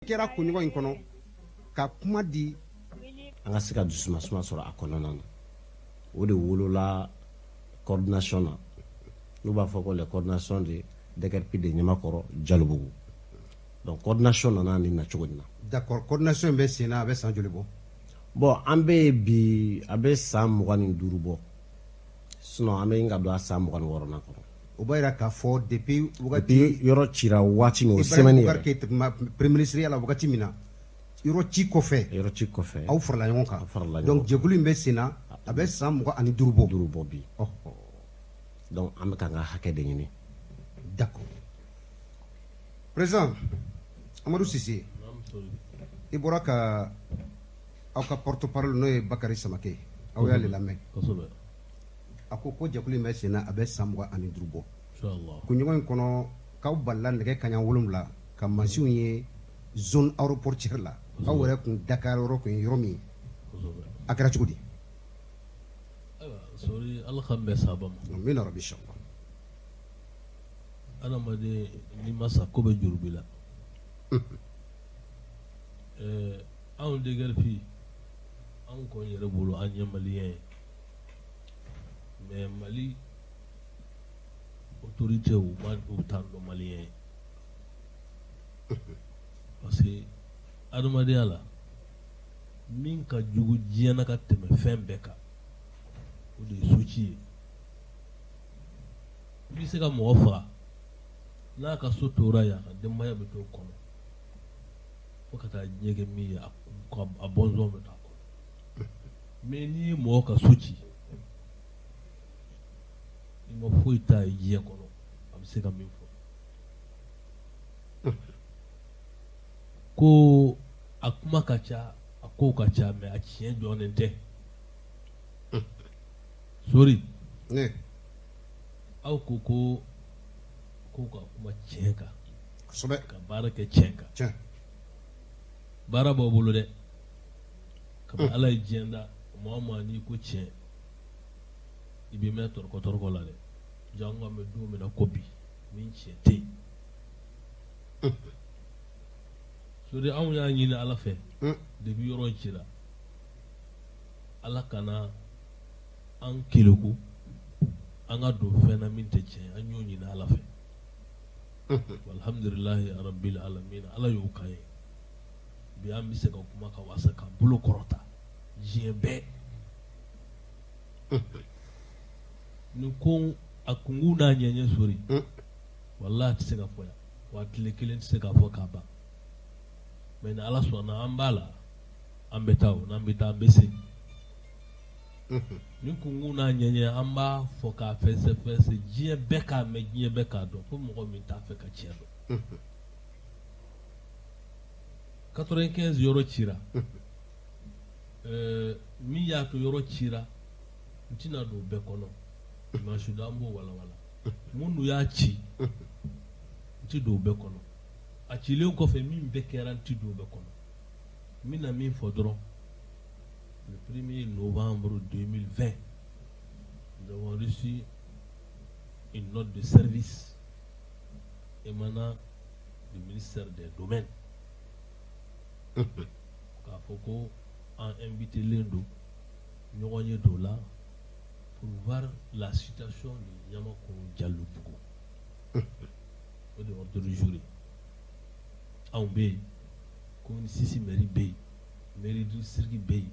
Kɛra kunɲɔgɔn in kɔnɔ ka kuma di. An ka se ka dusumasuma sɔrɔ a kɔnɔna na, o de wolola coordination na, n'u b'a fɔ ko la coordination de déguerpis de Ɲamakɔrɔ Jalobugu. Donc coordination nana nin na cogo in na. D'accord, coordination in bɛ sen na, a bɛ san joli bɔ? Bon, an bɛ yen bi, a bɛ san 25 bɔ, sinon an bɛ ɲini ka don a san 26nan kɔnɔ. O b'a jira k'a fɔ depuis wagati, depuis yɔrɔ cira waati min, o semaine yɛrɛ, Keyita premier ministre ya la wagati min na, yɔrɔ ci kɔfɛ, yɔrɔ ci kɔfɛ, aw farala ɲɔgɔn kan. Farala ɲɔgɔn. Donc jɛkulu in bɛ sen na, a bɛ san 25 bɔ. 5 bɔ bi. Donc an bɛ k'an ka hakɛ de ɲini. D'accord, président Amadu Sise, i bɔra ka aw ka porte parole, n'o ye Bakari Samake, aw y'ale lamɛn. A ko ko jɛkulu in bɛ sen na, a bɛ san 25 bɔ. Kunɲɔgɔn in kɔnɔ, k'aw balila nɛgɛ kaɲa 7 ka mansinw ye zone aéroportuaire la, aw yɛrɛ kun Dakar yɔrɔ kun ye yɔrɔ min ye, a kɛra cogo di? Ayiwa sori, Ala k'an bɛn sababa ma. Amina rabi, inshallah. Adamaden, n'i ma sa, ko bɛ juru b'i la. Anw déguerpis, anw kɔni yɛrɛ bolo, an ye malien ye, mais Mali autorité u ma, u t'an dɔn malien ye, parce que adamadenya la, min ka jugu diɲɛ na ka tɛmɛ fɛn bɛɛ kan, o de ye soci ye. I bɛ se ka mɔgɔ faga, n'a ka so tora yen, a ka denbaya bɛ to kɔnɔ fo ka taa diɲɛ kɛ min ye, a bɔnsɔn bɛ to a kɔnɔ. Mais n'i ye mɔgɔ ka so ci, i ma foyi t'a ye diɲɛ kɔnɔ a bɛ se ka min fɔ. Ko a kuma ka ca, a kow ka ca, mais a tiɲɛ jɔnnen tɛ sori. Ne Aw ko ko ko ka kuma tiɲɛ kan, ka baara kɛ tiɲɛ kan. Baara b'aw bolo dɛ. Kabi Ala ye diɲɛ da, maa o maa n'i ko tiɲɛ, i bɛ mɛn tɔrɔkɔ tɔrɔkɔ la dɛ. Jango an bɛ don min na ko bi, ni tiɲɛ tɛ yen sori. Anw y'a ɲini Ala fɛ, depuis yɔrɔ in cira, Ala kana an keleku an ka don fɛn na min tɛ tiɲɛ. An y'o ɲini Ala fɛ, alhamdulilahi rabbil alamin, Ala y'o kan ye. Bi an bɛ se ka kuma ka wasa ka bolo kɔrɔta diɲɛ bɛɛ. Nin ko a kunkun n'a ɲɛɲɛ sori, walahi a tɛ se ka fɔ yan, wa tile kelen tɛ se k'a fɔ k'a ban. Mais ni Ala sɔnna, an b'a la, an bɛ taa o, n'an bɛ taa, an bɛ se. Nin kunkun n'a ɲɛɲɛ, an b'a fɔ k'a fɛsɛfɛsɛ, diɲɛ bɛɛ k'a mɛn, diɲɛ bɛɛ k'a dɔn ko mɔgɔ min t'a fɛ ka tiɲɛ dɔn. 95 yɔrɔ cira, min y'a to yɔrɔ cira, n tɛna don bɛɛ kɔnɔ. Dimanche don an b'o walawala, minnu y'a ci, n tɛ don bɛɛ kɔnɔ. A cilen kɔfɛ, min bɛɛ kɛra, n tɛ don bɛɛ kɔnɔ. N bɛna min fɔ dɔrɔn, le 1er novembre 2020, nous avons reçu une note de service émanant du ministère des Domaines k'a fɔ ko an invité len don ɲɔgɔn ye dɔ la pour voir la situation de Ɲamakɔrɔ Jalobugu. O de ordre du jour ye. Anw bɛ yen, commune 6 mairie bɛ yen, mairie du district bɛ yen,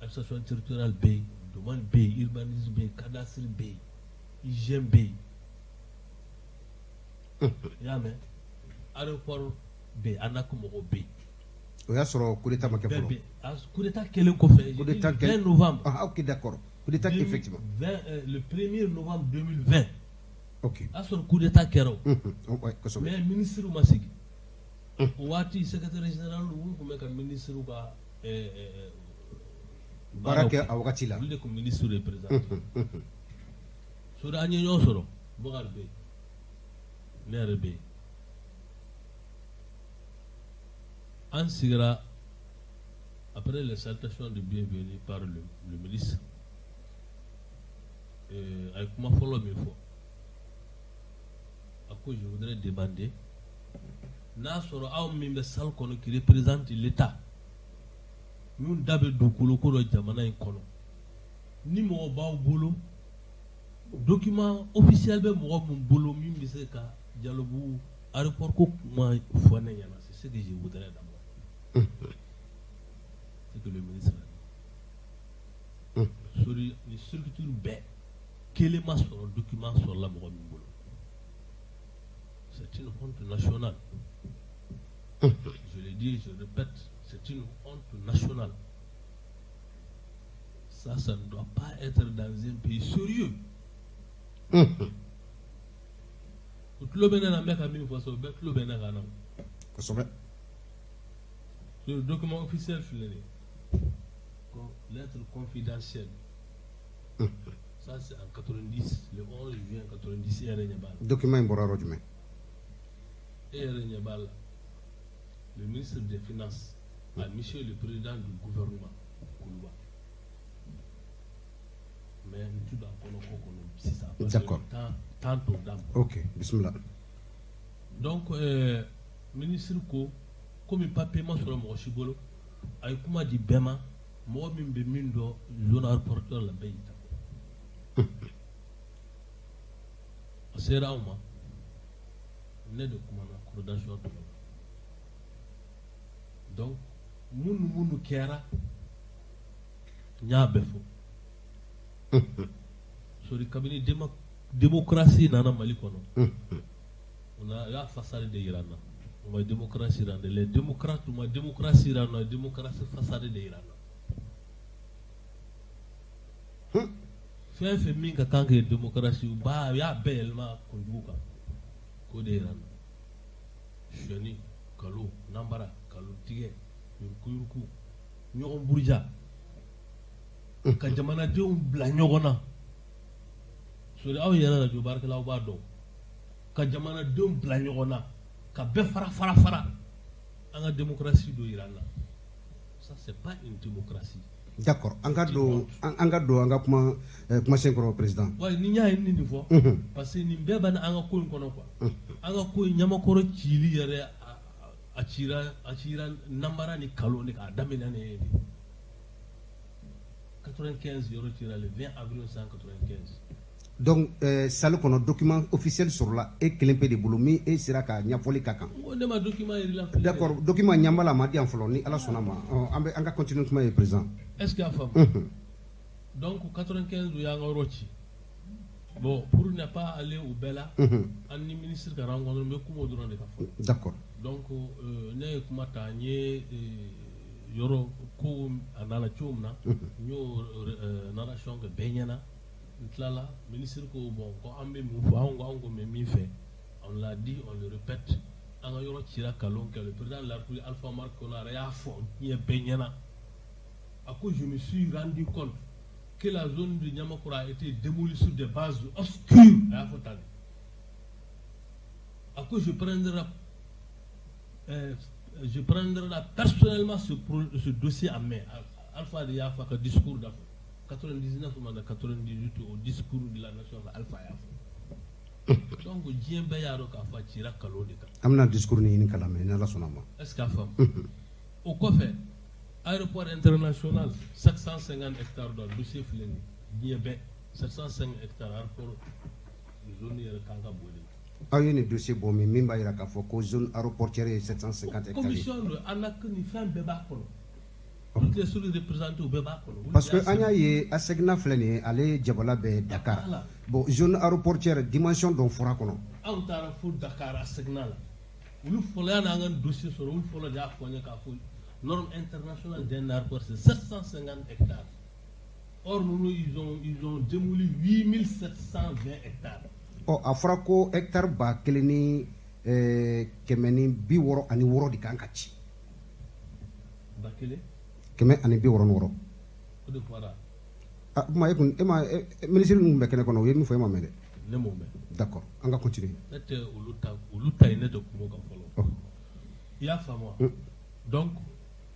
administration territoriale bɛ yen, domaine bɛ yen, urbanisme bɛ yen, cadastre bɛ yen, hygiène bɛ yen, i y'a mɛn, aéroport bɛ yen, ANAQ mɔgɔw bɛ yen. O y'a sɔrɔ coup d'état ma kɛ bɛɛ fɔlɔ. Bɛ yen. Coup d'état kɛlen kɔfɛ, Coup d'état 20 novembre. Ah ok, d'accord, coup d'état effectivement. 20, le 1er novembre 2020. O y'a sɔrɔ coup d'état kɛra o. Ouais, kosɛbɛ. Mais ministre ma sigi o waati. Secrétaire général olu tun bɛ ka ministre ka baara kɛ a wagati la. Olu de tun ministre représenté. Sori, an ye ɲɔgɔn sɔrɔ, Bokari bɛ yen, ne yɛrɛ bɛ yen, an sigira. Après les salutations de bienvenue par le ministre, a ye kuma fɔlɔ min fɔ, a ko: "Je voudrais demander N'a sɔrɔ aw min bɛ salle kɔnɔ qui représente l'État, min da bɛ dugukolo ko dɔ jamana in kɔnɔ, ni mɔgɔ b'aw bolo, document officiel bɛ mɔgɔ min bolo min bɛ se ka Jalobugu aéroport ko kuma fɔ ne ɲɛna, c'est ce que je voudrais d'abord. C'est que le ministre a dit. Sori ni structure bɛɛ kelen ma sɔrɔ, document sɔrɔla mɔgɔ min bolo. C'est une honte nationale. Je le dis, je répète, c'est une honte nationale. Ça ne doit pas être dans un pays sérieux. U tulo bɛ ne na, n bɛ ka min fɔ sisan, u bɛɛ tulo bɛ ne kan na. Kosɛbɛ. Le document officiel filɛ nin ye. Ko lettre confidentielle. Ça, c'est en 90, le 11 juin 90, e yɛrɛ ɲɛ b'a la. Document in bɔra yɔrɔ jumɛn? E yɛrɛ ɲɛ b'a la. Le ministre des Finances à monsieur le président du gouvernement Koulouba. Mais n tu don a kɔnɔ ko kɔnɔ sisan. Parce que temps t'o d'an ma. Ok, bismillah. Donc ministre ko komi papier ma sɔrɔ mɔgɔ si bolo, a ye kuma di bɛɛ ma, mɔgɔ min bɛ min dɔn zone aéroportuaire la, bɛɛ y'i ta fɔ. A sera anw ma, ne de kumana coordination tɔgɔ la. Donc minnu kɛra, n y'a bɛɛ fɔ. Sori kabini démocratie nana Mali kɔnɔ, on a y'a façade de yira n na. O ma démocratie yira n na. Les démocrates u ma démocratie yira n na, démocratie façade de yira n na. Fɛn fɛn min ka kan kɛ démocratie, u b'a u y'a bɛɛ yɛlɛma kunjugu kan k'o de yira n na. Sonyani, kalo, nanbara, kalo tigɛ, yurukuyuruku, ɲɔgɔn buruja, ka jamanadenw bila ɲɔgɔn na. Sori aw yɛrɛ radio baarakɛlaw b'a dɔn, ka jamanadenw bila ɲɔgɔn na, ka bɛɛ fara fara fara, an ka démocratie dɔ yira an na. Ça, c'est pas une démocratie. D'accord, an ka don an ka kuma kumasen kɔrɔ, président. Wa ni y'a ye ni nin fɔ, parce que nin bɛɛ bɛ an ka ko in kɔnɔ quoi. An ka ko in Ɲamakɔrɔ cili yɛrɛ, a cira namara ni kalo de k'a daminɛ nin ye de. 95 yɔrɔ cira le 20 avril 1995. Donc salle kɔnɔ, document officiel sɔrɔla e kelen pe de bolo min e sera ka ɲɛfɔli ka kan. N ko ne ma document yir'i la. D'accord, document ɲanba la, a ma di yan fɔlɔ, ni Ala sɔnna ma. An bɛ an ka continuer kuma ye, président. Est ce que y'a faamu? Donc 95 u y'an ka yɔrɔ ci. Bon, pour ne pas aller au bɛɛ la, an ni ministre ka rencontre, n bɛ kuma o dɔrɔn de kan fɔlɔ. Donc ne ye kuma ta, n ye yɔrɔ ko a nana cogo min na, n y'o narration kɛ bɛɛ ɲɛna. N tilala, ministre ko bon, ko an bɛ mun fɔ? Anw ko anw ko bɛ min fɛ, on l'a dit, on le répète, an ka yɔrɔ cira kalon kɛ. Le président de la République Alpha Oumar Konaré y'a fɔ diɲɛ bɛɛ ɲɛna, a ko je me suis rendu compte que la zone de Niamakoro a été démolie sur des bases obscures. A y'a fɔ tan de. A ko je prendrai personnellement ce dossier en main. Alpha de y'a fɔ a ka discours da fɔ 99 ma na 98, au discours de la nation, Alpha y'a fɔ. Donc diɲɛ bɛɛ y'a dɔn k'a fɔ a cira kalon de kan. An bɛna discours ni ɲini k'a lamɛn ni Ala sɔnna ma. Est ce que a faamu? O kɔfɛ, aéroport international 750 hectares dɔ dossier filɛ nin ye, diɲɛ bɛɛ, 705 hectares aéroport zone yɛrɛ kan ka bon de. Aw ye nin dossier bɔ min b'a jira k'a fɔ ko zone aéroportuaire ye 750 hectares ye? Commission don, ANAC ni fɛn bɛɛ b'a kɔnɔ, toutes les structures représentées, u bɛɛ b'a kɔnɔ. Parce que an y'a ye ASECNA filɛ nin ye, ale jabala bɛ Dakar. Bon, zone aéroportuaire dimension dɔ fɔra kɔnɔ. Anw taara fo Dakar ASECNA la, olu fɔlɔ yanni an ka dossier sɔrɔ, olu fɔlɔ de y'a fɔ n ye k'a fɔ norme internationale d'un aéroport, c'est 750 hectares. Or nous, ils ont démoli 8720 hectares. Ɔ, a fɔra ko hectare 1166 de kan ka ci. 1000. 166. O de fɔra. Ah, kuma e kun e ma ministre ninnu tun bɛ kɛnɛ kɔnɔ, u ye min fɔ, e ma mɛn dɛ. Ne m'o mɛn. D'accord, an ka continuer. Ne tɛ olu ta, olu ta ye, ne tɛ kuma o kan fɔlɔ. I y'a faamu wa? Donc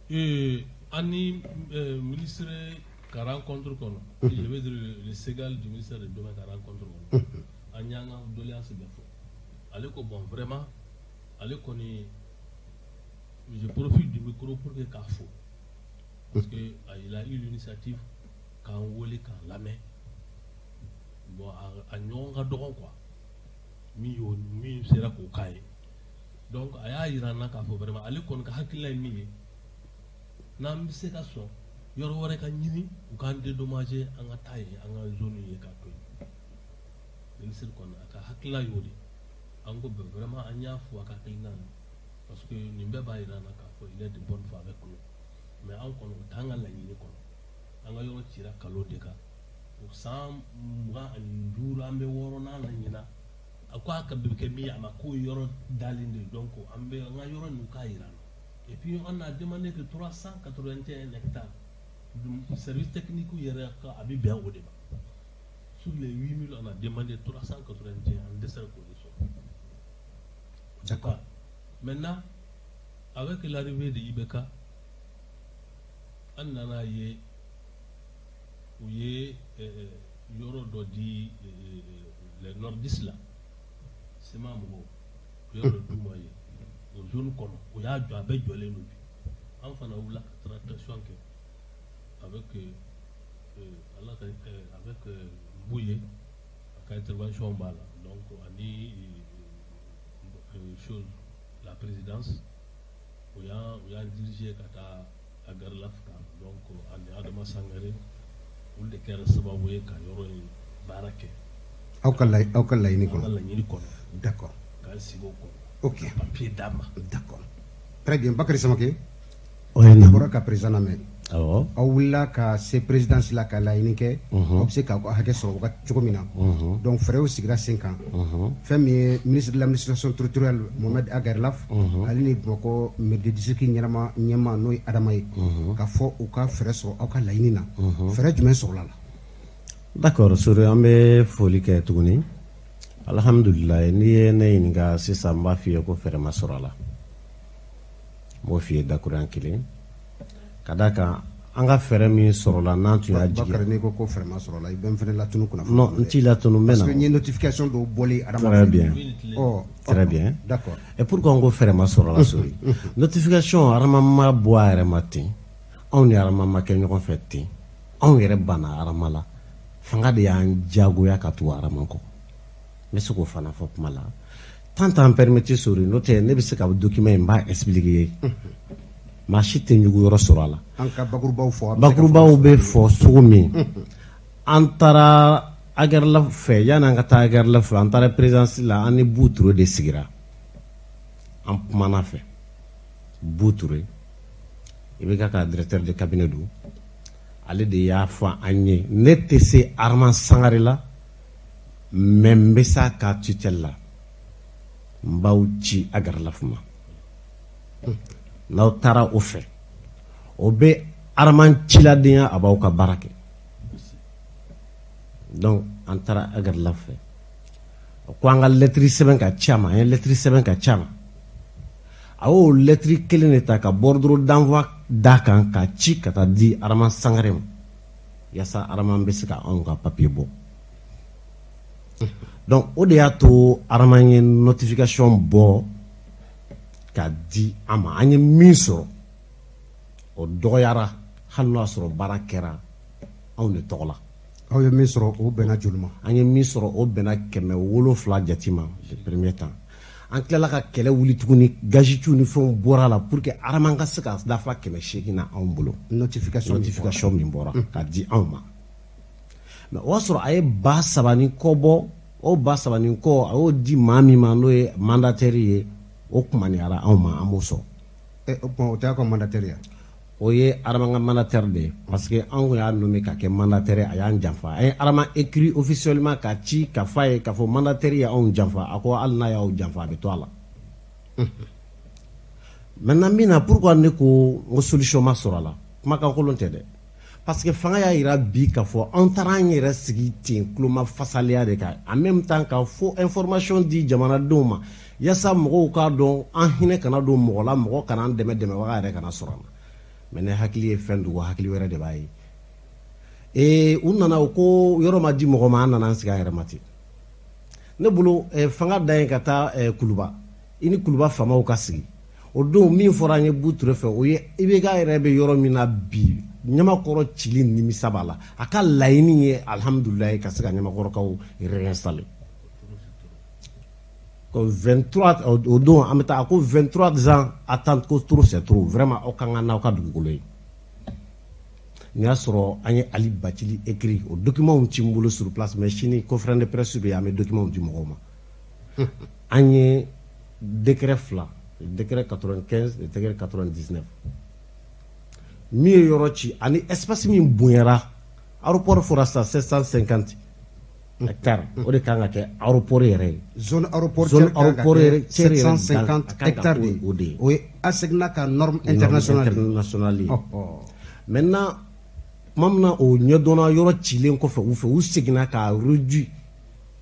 an ni ministre ka rencontre kɔnɔ, je veux dire le SEGAL du ministère des domaines ka rencontre kɔnɔ, an y'an ka doléance bɛɛ fɔ. Ale ko bon, vraiment, ale kɔni Je profite du micro pour que k'a fo, parce que il a eu l'initiative k'an wele k'an lamɛn. Bon, a ɲɔgɔn ka dɔgɔn quoi, min y'o min sera k'o k'a ye. Donc a y'a yira an na k'a fɔ vraiment, ale kɔni ka hakilina ye min ye, n'an bɛ se ka sɔn yɔrɔ wɛrɛ ka ɲini, u k'an dédommager, an ka taa yen, an ka zone ye k'a to yen. Ministre kɔni, a ka hakilina y'o de. An ko bɛn, vraiment, an y'a fɔ a ka hakilina na, parce que nin bɛɛ b'a yira an na k'a fɔ il est de bonne foi avec nous. Mais an kɔni, o t'an ka laɲini kɔnɔ. An ka yɔrɔ cira kalo de kan o san 25, an bɛ wɔɔrɔnan na ɲina. A ko a ka bɛ kɛ min ye, a ma k'o yɔrɔ dalen de. Donc an bɛ an ka yɔrɔ ninnu k'a yira an na. Et puis on a demandé que 381 hectares, service technique yɛrɛ ka a bɛ bɛn o de ma. Sur les 8000, on a demandé 381, an dɛsɛra k'o de sɔrɔ. Maintenant, avec l'arrivée de IBK, an nana ye u ye yɔrɔ dɔ di les nordistes la, CMA mɔgɔw, u ye yɔrɔ dɔ d'u ma yen o zone kɔnɔ. O y'a jɔ, a bɛɛ jɔlen don bi. An fana wulila ka tractation kɛ avec ala ka avec Mbuye, a ka intervention b'a la. Donc ani chose, la présidence, o y'an diriger ka taa Agarlaf kan. Donc ani Adama Sangare, olu de kɛra sababu ye ka yɔrɔ in baara kɛ. Aw ka laɲini An ka kɔnɔ. laɲini kɔnɔ. K'an sigi o kɔnɔ. Papier d'a ma. D'accord, très bien. Bakary Samake, O ye i na. bɔra ka président lamɛn. Awɔ. Aw wulila ka se présidence la ka laɲini kɛ, aw bɛ se k'aw ka hakɛ sɔrɔ wagati cogo min na. Donc fɛɛrɛw sigira sen kan. Fɛn min ye ministre de l'Administration territoriale, Mohamed Agarlaf, ale ni Bamakɔ maire de district ɲɛnama ɲɛma, n'o ye Adama ye, ka fɔ u ka fɛɛrɛ sɔrɔ aw ka laɲini na. Fɛɛrɛ jumɛn sɔrɔla la? D'accord, Sori, an bɛ foli kɛ tuguni. Alhamdulilayi, n'i ye ne ɲininka sisan, n b'a f'i ye ko fɛɛrɛ ma sɔrɔ a la. N b'o f'i ye dakuruɲa kelen, ka d'a kan an ka fɛɛrɛ min sɔrɔla, n'an tun y'a jigi. Bakary, n'i ko fɛɛrɛ ma sɔrɔ a la, i bɛ n fɛnɛ latunu kunnafoni. Non, n t'i latunu, n bɛ Parce na. que n ye notification dɔw bɔlen Adama Très fɛ. bien. Ɔ. Très bien. Et pourquoi n ko fɛɛrɛ ma sɔrɔ a la, Sori? Notification, Adama ma bɔ a yɛrɛ ma ten. Anw ni Adama ma kɛ ɲɔgɔn fɛ ten. Anw yɛrɛ banna Adama la, fanga de y'an diyagoya ka tugu Adama kɔ. N bɛ se k'o fana fɔ kuma la, tant t'an permettre, Sori. N'o tɛ, ne bɛ se ka document in, n b'a expliquer ye, maa si tɛ ɲugu yɔrɔ sɔrɔ a la. An ka bakurubaw fɔ, an bɛ se ka Bakurubaw bɛ fɔ cogo min, an taara Agarla fɛ. Yanni an ka taa Agarla fɛ, an taara présidence la. An ni Bu Ture de sigira, an kumana fɛ. Bu Ture, i bɛ ka directeur de cabinet don, ale de y'a fɔ an ye: ne tɛ se Armand Sangare la, mais n bɛ s'a ka tutelle la, n b'aw ci Agarlaf ma. N'aw taara o fɛ, o bɛ Armand ciladenya, a b'aw ka baara kɛ. Donc an taara Agarlaf fɛ, o ko an ka lɛtiri sɛbɛn ka ci a ma. An ye lɛtiri sɛbɛn ka ci a ma. A y'o lɛtiri kelen de ta ka bordereau d'envoi d'a kan ka ci ka taa di Armand Sangare ma, yaasa Armand bɛ se ka anw ka papier bɔ. Donc o de y'a to Armand ye notification bɔ ka di an ma. An ye min sɔrɔ, o dɔgɔyara, hali n'o y'a sɔrɔ baara kɛra anw de tɔgɔ la. Aw ye min sɔrɔ, o bɛnna joli ma? An ye min sɔrɔ, o bɛnna 700 jate ma le premier temps. An tilala ka kɛlɛ wuli tuguni, gazetiw ni fɛnw bɔra a la pour que Armand ka se ka dafa 800 na anw bolo. Notification min bɔra. Notification min bɔra ka di anw ma, mais o y'a sɔrɔ a ye 3000 ni kɔ bɔ. O 3000 ni kɔ, a y'o di maa min ma, n'o ye mandataire ye, o kumaniyara anw ma, an b'o sɔrɔ. Ɛ, o tuma o tɛ aw ka mandataire ye? O ye Armand ka mandataire de ye, parce que anw kun y'a nommé ka kɛ mandataire ye, a y'an janfa. A ye Armand écrit officiellement ka ci ka f'a ye k'a fɔ mandataire ye anw janfa. A ko hali n'a y'aw janfa, a bɛ to a la. Maintenant, min na, pourquoi ne ko n ko solution ma sɔrɔ a la, kumakan kolon tɛ dɛ, parce que fanga y'a yira bi k'a fɔ an taara an yɛrɛ sigi ten kuloma fasaliya de kan, en même temps ka faux information di jamanadenw ma, yaasa mɔgɔw k'a dɔn an hinɛ kana don mɔgɔ la, mɔgɔ kana an dɛmɛ, dɛmɛbaga yɛrɛ kana sɔrɔ an na. Mais ne hakili ye fɛn dogo, hakili wɛrɛ de b'a ye. Ee, u nana, u ko yɔrɔ ma di mɔgɔ ma, an nana an sigi an yɛrɛ ma ten. Ne bolo, fanga dan ye ka taa Kuluba, i ni Kuluba faamaw ka sigi. O don min fɔra an ye Bubu Ture fɛ, o ye IBK yɛrɛ bɛ yɔrɔ min na bi, Ɲamakɔrɔ cili nimisa b'a la. A ka laɲini ye alhamdulilayi ka se ka Ɲamakɔrɔkaw réinstaller. Ko 23, o don an bɛ taa, a ko 23 ans attente, ko trop c'est trop, vraiment aw kan ka n'aw ka dugukolo ye. Nin y'a sɔrɔ an ye Ali Bacili écrit, o document ci n bolo sur place, mais sini conférence de presse bɛ yen, an bɛ document di mɔgɔw ma. An ye décret fila, décret 95 et décret 99, min ye yɔrɔ ci ani espace min bonyara. Aéroport fɔra sisan, 750 hectares, o de kan ka kɛ aéroport yɛrɛ ye. Zone aéroport. Zone aéroport yɛrɛ. 750 hectares de. O de ye. O ye ASECNA ka norme internationale. Internationale ye. Maintenant, tuma min na o ɲɛdɔnna, yɔrɔ cilen kɔfɛ u fɛ, u seginna k'a réduit.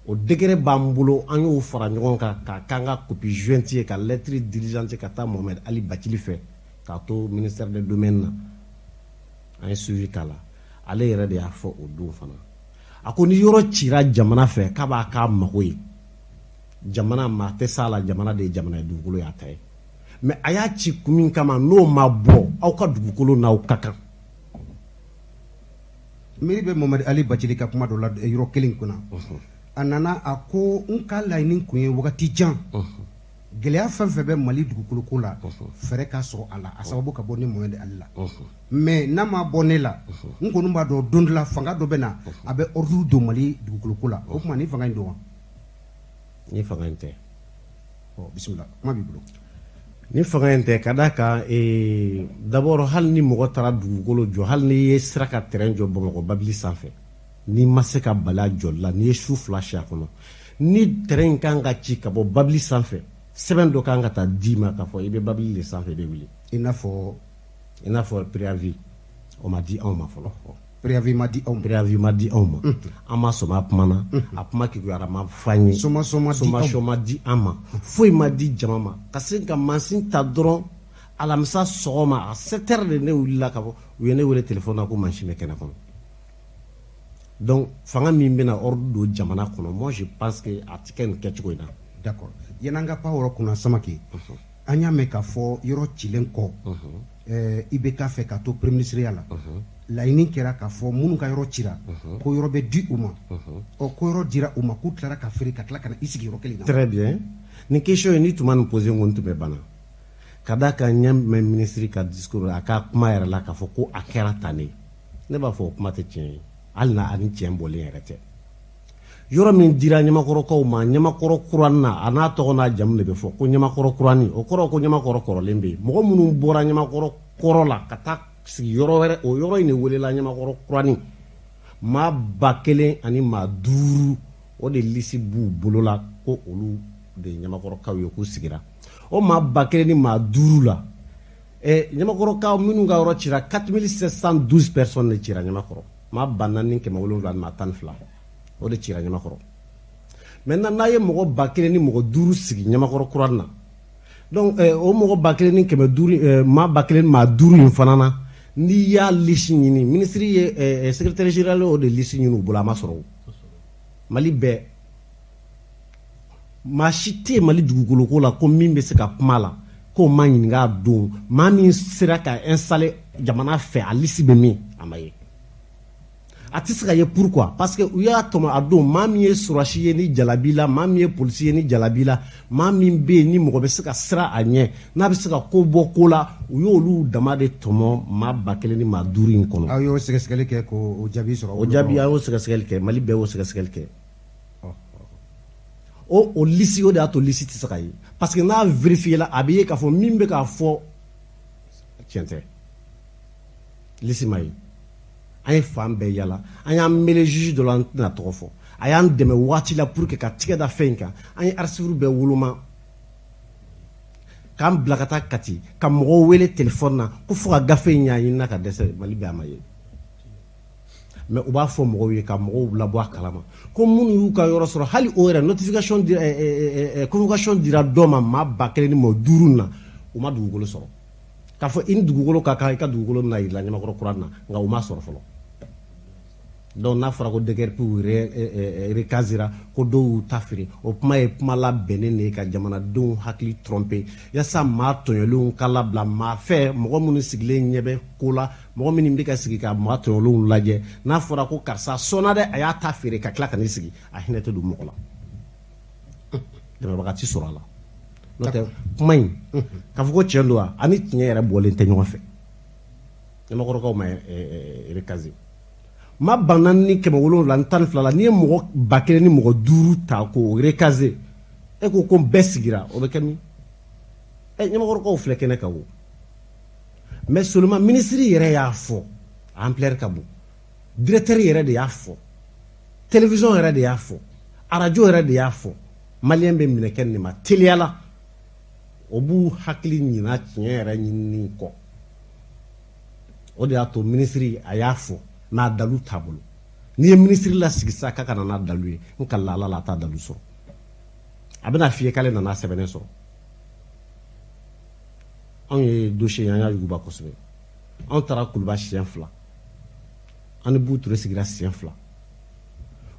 O décret b'an bolo, an y'o fara ɲɔgɔn kan k'a k'an ka copie jointe ye, ka lettre diligente ka taa Mohamed Ali Bacili fɛ, k'a to ministère des domaines na. An ye suivi k'a la. Ale yɛrɛ de y'a fɔ o don fana, a ko ni yɔrɔ cira jamana fɛ, k'a b'a k'a mago ye. Jamana maa tɛ s'a la, jamana de ye jamana ye, dugukolo y'a ta ye. Mais a y'a ci kun min kama, n'o ma bɔ, aw ka dugukolo n'aw ka kan. Miiri bɛ Mamadi Ali Bacili ka kuma dɔ la yɔrɔ kelen kunna. A nana, a ko n ka laɲini kun ye wagati jan, gɛlɛya fɛn fɛn bɛ Mali dugukolo ko la, fɛɛrɛ ka sɔrɔ a la, a sababu ka bɔ ne Mohamed Ali la. Mais n'a ma bɔ ne la, n kɔni b'a dɔn don dɔ la fanga dɔ bɛ na, a bɛ ordre don Mali dugukolo ko la. O tuma ni fanga in don wa? Ni fanga in tɛ. Ɔ, bisimila, kuma b'i bolo. Ni fanga in tɛ, ka d'a kan, d'abord, hali ni mɔgɔ taara dugukolo jɔ, hali n'i ye sira ka terrain jɔ Bamakɔ babili sanfɛ, n'i ma se ka bali a jɔli la, n'i ye su 2 si a kɔnɔ, ni terrain in kan ka ci ka bɔ babili sanfɛ, sɛbɛn dɔ kan ka taa d'i ma k'a fɔ i bɛ babili de sanfɛ, i bɛ wuli. I n'a fɔ? I n'a fɔ préavis. O ma di anw ma fɔlɔ. Préavis ma di aw ma. Préavis ma di anw ma. An ma sɔmi a kuma na, a kuma kekuyara ma f'an ye. Sommation ma di aw ma. Sommation ma di an ma, foyi ma di jama ma. Ka se ka mansin ta dɔrɔn, alamisa sɔgɔma à 7 heures de ne wulila ka fɔ, u ye ne wele téléphone na ko mansin bɛ kɛnɛ kɔnɔ. Donc fanga min bɛna ordre don jamana kɔnɔ, moi je pense que a tɛ kɛ nin kɛcogo in na. D'accord. Yan'an ka pan yɔrɔ kunna, Samake, an y'a mɛn k'a fɔ yɔrɔ cilen kɔ, IBK fɛ ka to premier ministre ya la, laɲini kɛra k'a fɔ minnu ka yɔrɔ cira, ko yɔrɔ bɛ di u ma. Ɔ, ko yɔrɔ dira u ma, k'u tilara ka feere, ka tila ka na i sigi yɔrɔ kelen na. Très bien. Nin question in, ni tun ma nin poser, n ko n tun bɛ bana. Ka d'a kan, n ɲɛ mɛn ministre ka discours, a ka kuma yɛrɛ la, k'a fɔ ko a kɛra tan de. Ne b'a fɔ o kuma tɛ tiɲɛ ye, hali n'a ani tiɲɛ bɔlen yɛrɛ tɛ. Yɔrɔ min dira Ɲamakɔrɔkaw ma, Ɲamakɔrɔ kuranin na, a n'a tɔgɔ n'a jamu de bɛ fɔ ko Ɲamakɔrɔ kuranin. O kɔrɔ ko Ɲamakɔrɔ kɔrɔlen bɛ yen. Mɔgɔ minnu bɔra Ɲamakɔrɔ kɔrɔ la ka taa sigi yɔrɔ wɛrɛ, o yɔrɔ in de welela Ɲamakɔrɔ kuranin. Maa 1500, o de liste b'u bolo la ko olu de ye Ɲamakɔrɔkaw ye, k'u sigira. O maa 1500 la, Ɲamakɔrɔkaw minnu ka yɔrɔ cira, 4712 personnes de cira Ɲamakɔrɔ. Maa 4712, o de cira Ɲamakɔrɔ. Maintenant, n'a ye mɔgɔ 1500 sigi Ɲamakɔrɔ kuranin na, donc o mɔgɔ 1500, maa 1500 in fana na, n'i y'a liste ɲini, ministre ye secrétaire général, o de liste ɲini u bolo, a ma sɔrɔ. O Mali bɛɛ, maa si tɛ yen Mali dugukolo ko la ko min bɛ se ka kuma la k'o ma ɲininka a don. Maa min sera ka installer jamana fɛ, a liste bɛ min, a ma ye. A tɛ se ka ye. Pourquoi? Parce que u y'a tɔmɔ a don. Maa min ye sɔrɔsi ye ni jalabi la, maa min ye polisi ye ni jalabi la, maa min bɛ yen ni mɔgɔ bɛ se ka siran a ɲɛ, n'a bɛ se ka ko bɔ ko la, u y'olu dama de tɔmɔ maa 1500 in kɔnɔ. Aw y'o sɛgɛsɛgɛli kɛ k'o jaabi sɔrɔ? O jaabi, an y'o sɛgɛsɛgɛli kɛ, Mali bɛɛ y'o sɛgɛsɛgɛli kɛ. O liste, o de y'a to liste tɛ se ka ye, parce que n'a vérifié la, a bɛ ye k'a fɔ min bɛ k'a fɔ tiɲɛ tɛ. Liste ma ye. An ye fan bɛɛ yala, an y'an mêlé juge dɔ la, an tɛna tɔgɔ fɔ, a y'an dɛmɛ waati la pour que ka tigɛ da fɛn in kan. An ye archive bɛɛ woloma k'an bila ka taa Kati, ka mɔgɔw wele téléphone na ko fo ka gafe in ɲa ɲinina ka dɛsɛ. Mali bɛɛ, a ma ye. Mais u b'a fɔ mɔgɔw ye ka mɔgɔw labɔ a kalama ko minnu y'u ka yɔrɔ sɔrɔ, hali o yɛrɛ notification dira, convocation dira dɔ ma, maa 1500 na, u ma dugukolo sɔrɔ. K'a fɔ i ni dugukolo ka kan, i ka dugukolo bɛna yir'i la Ɲamakɔrɔ kura na, nka u ma sɔrɔ fɔlɔ. Donc n'a fɔra ko déguerpiw recasera, ko dɔw y'u ta feere, o kuma ye kuma labɛnnen de ye ka jamanadenw hakili tromper, yaasa maa tɔɲɔlenw ka labila maa fɛ, mɔgɔ minnu sigilen ɲɛ bɛ ko la, mɔgɔ minnu bɛ ka sigi ka maa tɔɲɔlenw lajɛ. N'a fɔra ko karisa sɔnna dɛ, a y'a ta feere ka tila ka n'i sigi, a hinɛ tɛ don mɔgɔ la, dɛmɛbaga ti sɔrɔ a la. N'o tɛ, kuma in k'a fɔ ko tiɲɛ don wa, ani tiɲɛ yɛrɛ bɔlen tɛ ɲɔgɔn fɛ. Ɲamakɔrɔkaw ma recaser. Ma 4712 la, n'i ye mɔgɔ 1005 ta k'o recaser, e ko ko bɛɛ sigira, o bɛ kɛ min? Ɛ, ɲamakɔrɔkaw filɛ kɛnɛ kan o. Mais seulement ministre yɛrɛ y'a fɔ, a ampleur ka bon. Directeur yɛrɛ de y'a fɔ, télévision yɛrɛ de y'a fɔ, arajo yɛrɛ de y'a fɔ. Maliyɛn bɛ minɛ kɛ nin ma teliya la, o b'u hakili ɲina tiɲɛ yɛrɛ ɲinini kɔ. O de y'a to ministre a y'a fɔ, mais a dalu t'a bolo. N'i ye ministre lasigi sisan k'a ka na n'a dalu ye, n ka la Ala la, a t'a dalu sɔrɔ. A bɛna f'i ye k'ale nana sɛbɛnnen sɔrɔ. Anw ye dossier, an y'a yuguba kosɛbɛ. Anw taara Kuluba siɲɛ 2, an ni Buture sigira siɲɛ 2.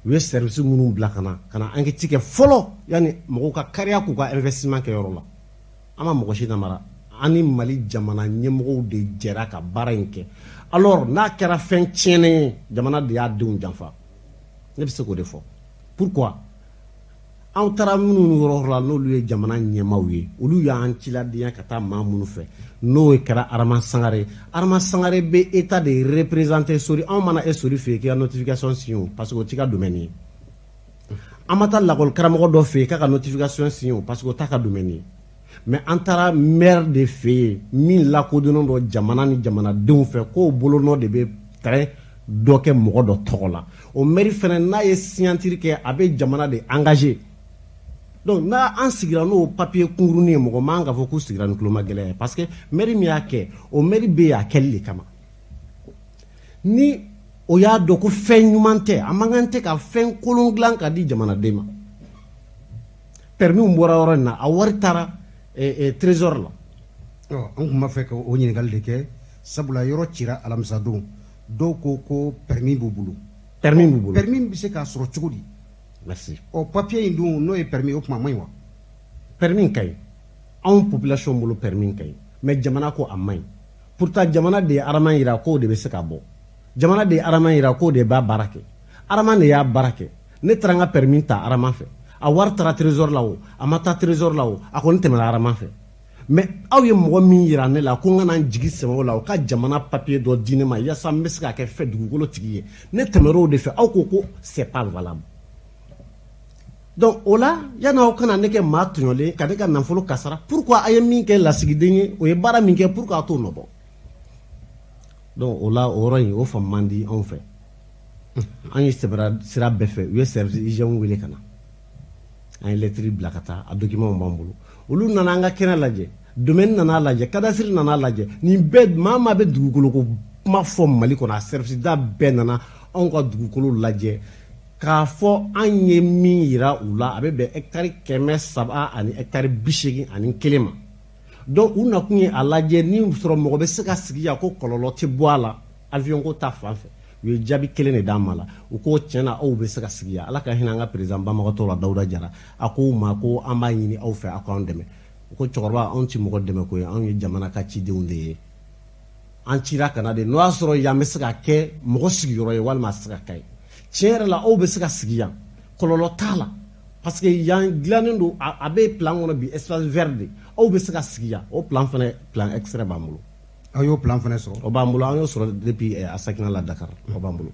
U ye service minnu bila ka na ka na enquête kɛ fɔlɔ, yanni mɔgɔw ka kariya k'u ka investissement kɛ yɔrɔ la. An ma mɔgɔ si namara, an ni Mali jamana ɲɛmɔgɔw de jɛra ka baara in kɛ. Alors n'a kɛra fɛn tiɲɛnen ye, jamana de y'a denw janfa. Ne bɛ se k'o de fɔ. Pourquoi? Anw taara minnu yɔrɔ la, n'olu ye jamana ɲɛmaaw ye, olu y'an ciladenya ka taa maa minnu fɛ, n'o kɛra Arama Sangare. Arama Sangare bɛ état de représenter. Sori, anw mana e Sori fɛ yen k'i ka notification signer o, parce que o t'i ka domaine ye. An ma taa lakɔli karamɔgɔ dɔ fɛ yen k'a ka notification signer o, parce que o t'a ka domaine ye. Mais an taara maire de fɛ yen min lakodɔnnen don jamana ni jamanadenw fɛ, k'o bolonɔ de bɛ terrain dɔ kɛ mɔgɔ dɔ tɔgɔ la. O maire fɛnɛ, n'a ye signature kɛ, a bɛ jamana de engagé. Donc n'a an sigira n'o papier kunkurunin ye, mɔgɔ man k'a fɔ k'u sigira ni tuloma gɛlɛn ye, parce que maire min y'a kɛ, o maire bɛ yen a kɛli de kama. Ni o y'a dɔn ko fɛn ɲuman tɛ, a man kan tɛ ka fɛn kolon dilan ka di jamanaden ma. Permis bɔra yɔrɔ in na, a wari taara trésor la. An tun b'a fɛ ka o ɲininkali de kɛ, sabula yɔrɔ cira alamisadon, dɔw ko ko permis b'u bolo. Permis b'u bolo. Permis bɛ se k'a sɔrɔ cogo di? Merci. Ɔ, papier in dun, n'o ye permis, o tuma man ɲi wa? Permis ka ɲi anw population bolo, permis ka ɲi, mais jamana ko a man ɲi. Pourtant jamana de ye Arama yira k'o de bɛ se ka bɔ, jamana de ye Arama yira k'o de b'a baara kɛ, Arama de y'a baara kɛ. Ne taara n ka permis ta Arama fɛ, a wari taara trésor la o, a ma taa trésor la o, a kɔni tɛmɛna Arama fɛ. Mais aw ye mɔgɔ min yira ne la ko n kana n jigi sɛmɛ o la, o ka jamana papier dɔ di ne ma yaasa n bɛ se ka kɛ fɛn dugukolo tigi ye, ne tɛmɛr'o de fɛ, aw ko ko c'est pas valable. Donc o la, yanni aw kana ne kɛ maa tɔɲɔlen ka ne ka nafolo kasara, pourquoi a ye min kɛ lasigiden ye, o ye baara min kɛ, pourquoi a t'o nɔ bɔ? Donc o la, o yɔrɔ in, o faamu man di anw fɛ. An ye sɛbɛra sira bɛɛ fɛ. U ye service hygiène wele ka na, an ye lettre bila ka taa, a document b'an bolo. Olu nana an ka kɛnɛ lajɛ, domaine nana lajɛ, cadastre nana lajɛ, nin bɛɛ. Maa maa bɛ dugukolo ko kuma fɔ Mali kɔnɔ, a service da bɛɛ nana anw ka dugukolo lajɛ k'a fɔ an ye min yira u la, a bɛ bɛn hectare 300 ani hectare 81 ma. Donc u nakun ye a lajɛ ni sɔrɔ mɔgɔ bɛ se ka sigi yan ko kɔlɔlɔ tɛ bɔ a la, avion ko ta fan fɛ. U ye jaabi kelen de d'an ma la, u ko tiɲɛ na, aw bɛ se ka sigi yan. Ala ka hinɛ an ka président banbagatɔ la, Dawuda Jara, a ko u ma ko an b'a ɲini aw fɛ, aw k'an dɛmɛ. U ko cɛkɔrɔba, anw ti mɔgɔ dɛmɛ ko ye, anw ye jamana ka cidenw de ye, an cira ka na de. N'o y'a sɔrɔ yan bɛ se ka kɛ mɔgɔ sigiyɔrɔ ye walima a tɛ se ka kɛ ye, tiɲɛ yɛrɛ la, aw bɛ se ka sigi yan, kɔlɔlɔ t'a la, parce que yan dilannen don, a bɛ plan kɔnɔ bi, espace vert de, aw bɛ se ka sigi yan. O plan fana, plan extrait b'an bolo. Aw y'o plan fana sɔrɔ? O b'an bolo, an y'o sɔrɔ depuis Asakina la Dakar, o b'an bolo.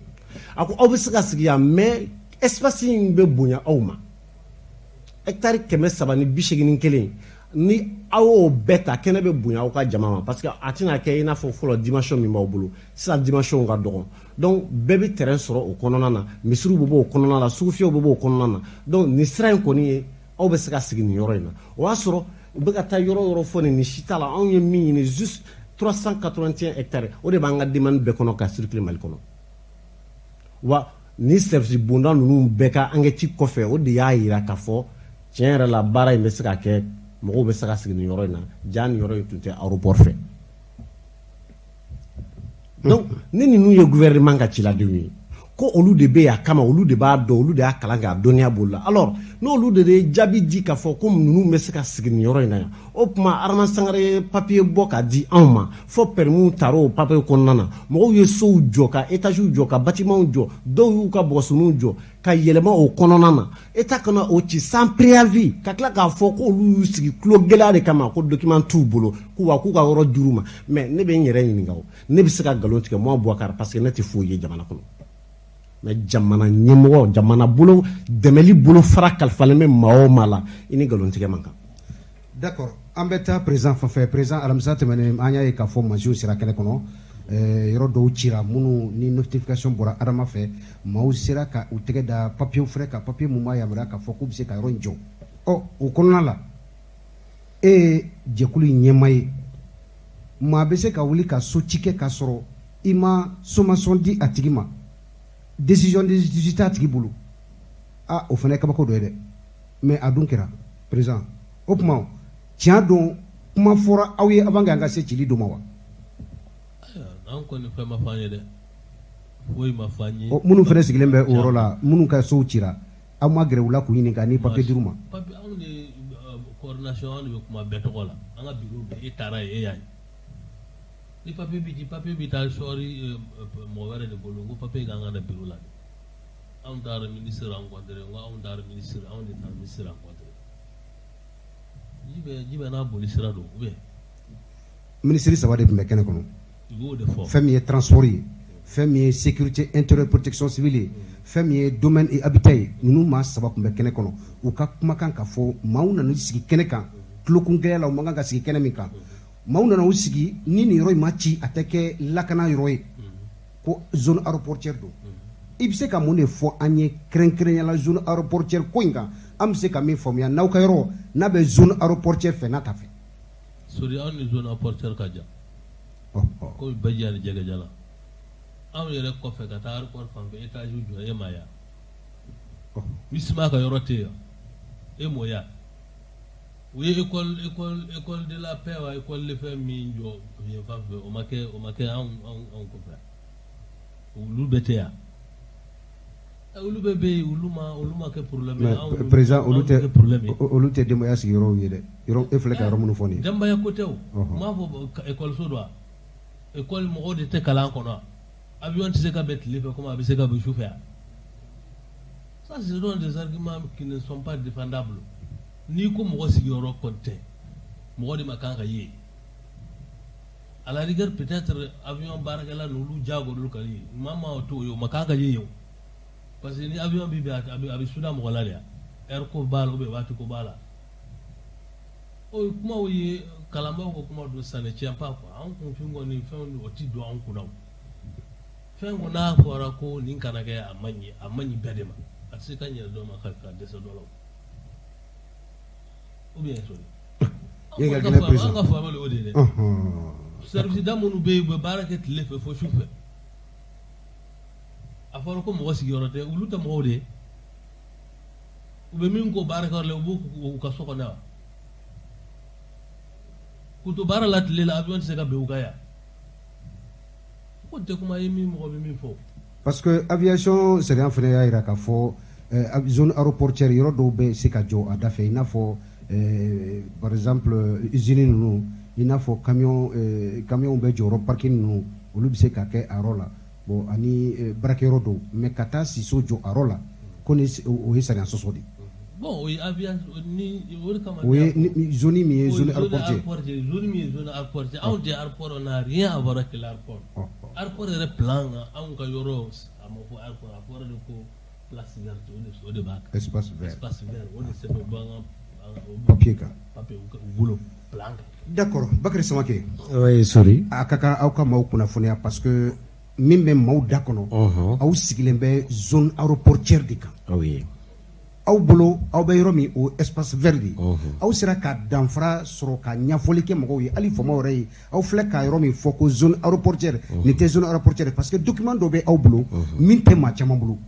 A ko aw bɛ se ka sigi yan, mais espace in bɛ bonya aw ma, hectare 381, ni aw y'o bɛɛ ta, kɛnɛ bɛ bonya aw ka jama ma, parce que a tɛna kɛ i n'a fɔ fɔlɔ dimension min b'aw bolo sisan, dimension ka dɔgɔn. Donc bɛɛ bɛ terrain sɔrɔ o kɔnɔna na, misiriw bɛ bɔ o kɔnɔna la, sugufiyɛw bɛ bɔ o kɔnɔna na. Donc nin sira in kɔni ye, aw bɛ se ka sigi nin yɔrɔ in na. O y'a sɔrɔ u bɛ ka taa yɔrɔ yɔrɔ fɔ nin si t'a la. Anw ye min ɲini, juste 381 hectares, o de b'an ka demande bɛɛ kɔnɔ ka circuler Mali kɔnɔ. Wa ni service bonda ninnu bɛɛ ka enquête kɔfɛ, o de y'a yira k'a fɔ tiɲɛ yɛrɛ la, baara in bɛ se ka kɛ, mɔgɔw bɛ se ka sigi nin yɔrɔ in na. Ja nin yɔrɔ in tun tɛ aéroport fɛ. Donc ni ninnu ye gouvernement ka ciladenw ye, Ko olu de bɛ yen a kama, olu de b'a dɔn, olu de y'a kalan kɛ, a dɔnniya b'olu la. Alors n'olu de ye jaabi di k'a fɔ ko ninnu bɛ se ka sigi nin yɔrɔ in na yan, o tuma Arama Sangare ye papier bɔ k'a di anw ma, fo permis taara o papier kɔnɔna na. Mɔgɔw ye sow jɔ, ka étages jɔ, ka bâtiments jɔ, dɔw y'u ka bɔgɔsiniw jɔ ka yɛlɛma o kɔnɔna na. État kana o ci sans préavis, ka tila k'a fɔ k'olu y'u sigi tulo gɛlɛya de kama, ko document t'u bolo, ko wa k'u ka yɔrɔ dir'u ma. Mais ne bɛ n yɛrɛ ɲininka, o ne bɛ se ka nkalon tigɛ, moi Boubacar, parce que ne tɛ foyi ye jamana kɔnɔ. Mais jamana ɲɛmɔgɔ, jamana bolo dɛmɛli bolo fara kalifalen bɛ maa o maa la, i ni nkalon tigɛ man kan. D'accord, an bɛ taa président fan fɛ. Président, alamisa tɛmɛnen, an y'a ye k'a fɔ mansinw sera kɛnɛ kɔnɔ, yɔrɔ dɔw cira minnu ni notification bɔra Adama fɛ. Maaw sera ka u tɛgɛ da papier fɛnɛ kan, papier mun b'a yamaruya k'a fɔ k'u bɛ se ka yɔrɔ in jɔ. Ɔ, o kɔnɔna la, e ye jɛkulu in ɲɛmaa ye, maa bɛ se ka wuli ka so ci kɛ k'a sɔrɔ i ma sommation di a tigi ma, décision de justice t'a tigi bolo? Ah, o fana ye kabako dɔ ye dɛ. Mais a dun kɛra, président. O tuma, tiɲɛ don, kuma fɔra aw ye avant que an ka se cili don ma wa? Ayiwa, an kɔni, fɛn ma fɔ an ye dɛ, foyi ma fɔ an ye. Ɔ, minnu fana sigilen bɛ o yɔrɔ la, minnu ka sow cira, aw ma gɛrɛ u la k'u ɲininka ni papier dir'u ma? Papier, anw de coordination, anw de bɛ kuma bɛɛ tɔgɔ la. An ka bureau bɛ, e taara yen, e y'a ye. Ni papier bi ci, papier bi taa sɔɔri mɔgɔ wɛrɛ de bolo ko papier kan ka na bureau la. Anw taara ministre rencontré, n ko anw taara ministre, anw de taara ministre rencontré. Ji bɛ n'a boli sira don, ou bien? Minisiri saba de tun bɛ kɛnɛ kɔnɔ. I b'o de fɔ. Fɛn min ye transport ye, fɛn min ye sécurité intérieure, protection civile ye, fɛn min ye domaine et habitat ye, ninnu maa saba tun bɛ kɛnɛ kɔnɔ. U ka kumakan ka fɔ, maaw nana sigi kɛnɛ kan tulokun gɛlɛya la, u man kan ka sigi kɛnɛ min kan. Maaw nana u sigi ni nin yɔrɔ in ma ci, a tɛ kɛ lakana yɔrɔ ye, ko zone aéroportuaire don. I bɛ se ka mun de fɔ an ye kɛrɛnkɛrɛnnenya la zone aéroportuaire ko in kan? An bɛ se ka min faamuya, n'aw ka yɔrɔ n'a bɛ zone aéroportuaire fɛ, n'a ta fɛ? Sori, anw ni zone aéroportuaire ka jan. Komi baji ani jɛgɛja la, anw yɛrɛ kɔfɛ ka taa aéroport fan fɛ, étage jɔ, e ma ya? Misima ka yɔrɔ tɛ yan, e m'o ya? U ye école de la paix wa école de fɛn min jɔ yen fan fɛ, o ma kɛ anw kɔfɛ? Olu bɛɛ tɛ yan, olu bɛɛ bɛ yen, olu ma kɛ problème ye. Mais président, olu anw tɛ tɛ problème ye. Olu tɛ denbaya sigiyɔrɔw ye dɛ, yɔrɔ e filɛ ka yɔrɔ minnu fɔ nin ye. Denbaya ko tɛ o. N m'a fɔ école so don wa? École, mɔgɔw de tɛ kalan kɔnɔ wa? Avion tɛ se ka bɛn tile fɛ komi a bɛ se ka bɛn su fɛ yan. Ça, ce sont des arguments qui ne sont pas défendables. N'i ko mɔgɔ sigiyɔrɔ kɔni tɛ, mɔgɔ de ma kan ka ye. À la rigueur, peut-être avion baarakɛla ninnu, olu jago olu ka ye, maa maa t'o ye, o ma kan ka ye yen o, parce que ni avion bi bɛn, a bɛ suda mɔgɔ la de yan, air ko b'a la ou bien waati ko b'a la. O ye kumaw ye, kalanbaaw ka kuma don, ça ne tient pas quoi. An kunfin kɔni, fɛn o ti don an kunna. O fɛn ko n'a fɔra ko nin kana kɛ, a man ɲi, a man ɲi bɛɛ de ma. A tɛ se ka ɲɛ dɔ ma ka dɛsɛ dɔ la o, ou bien sori? Ye ka gɛlɛn, président. An ka faamuyali o de ye dɛ. Service da minnu bɛ yen, u bɛ baara kɛ tile fɛ fo su fɛ. A fɔra ko mɔgɔ sigiyɔrɔ tɛ, olu tɛ mɔgɔw de ye? U bɛ min ko baarakɛyɔrɔ la, u b'o k'u ka so kɔnɔ yan, k'u to baara la tile la, avion tɛ se ka bin u kan yan. Ko tɛ kuma ye min mɔgɔ bɛ min fɔ. Parce que aviation sariya fana y'a jira k'a fɔ zone aéroportuaire, yɔrɔ dɔw bɛ se ka jɔ a da fɛ, i n'a fɔ par exemple usine ninnu, i n'a fɔ camion bɛ jɔ yɔrɔ, parking ninnu, olu bɛ se ka kɛ a yɔrɔ la. Bon, ani baarakɛyɔrɔ dɔw. Mais ka taa siso jɔ a yɔrɔ la ko ni o ye sariya sɔsɔ de ye. Bon, o ye aviation ni o de kama. O ye zone min ye zone aéroportuaire. Zone min ye zone aéroportuaire, anw tɛ aéroport, on n'a rien à voir avec l'aéroport. Aéroport yɛrɛ plan kan, anw ka yɔrɔ, a ma fɔ aéroport, a fɔra de ko place verte, o de b'a kan. Espace vert. Espace vert, o de sɛbɛn b'an ka papier kan. Papier u bolo, plan kan. D'accord, Bakary Samake. Oui, sorry. A ka kan aw ka maaw kunnafoniya, parce que min bɛ maaw da kɔnɔ, aw sigilen bɛ zone aéroportuaire de kan. Oui. Aw bolo, aw bɛ yɔrɔ min, o espace vert de ye. Aw sera ka danfara sɔrɔ ka ɲɛfɔli kɛ mɔgɔw ye, hali faamaw yɛrɛ ye? Aw filɛ ka yɔrɔ min fɔ ko zone aéroportuaire, nin tɛ zone aéroportuaire, parce que document dɔ bɛ aw bolo min tɛ maa caman bolo.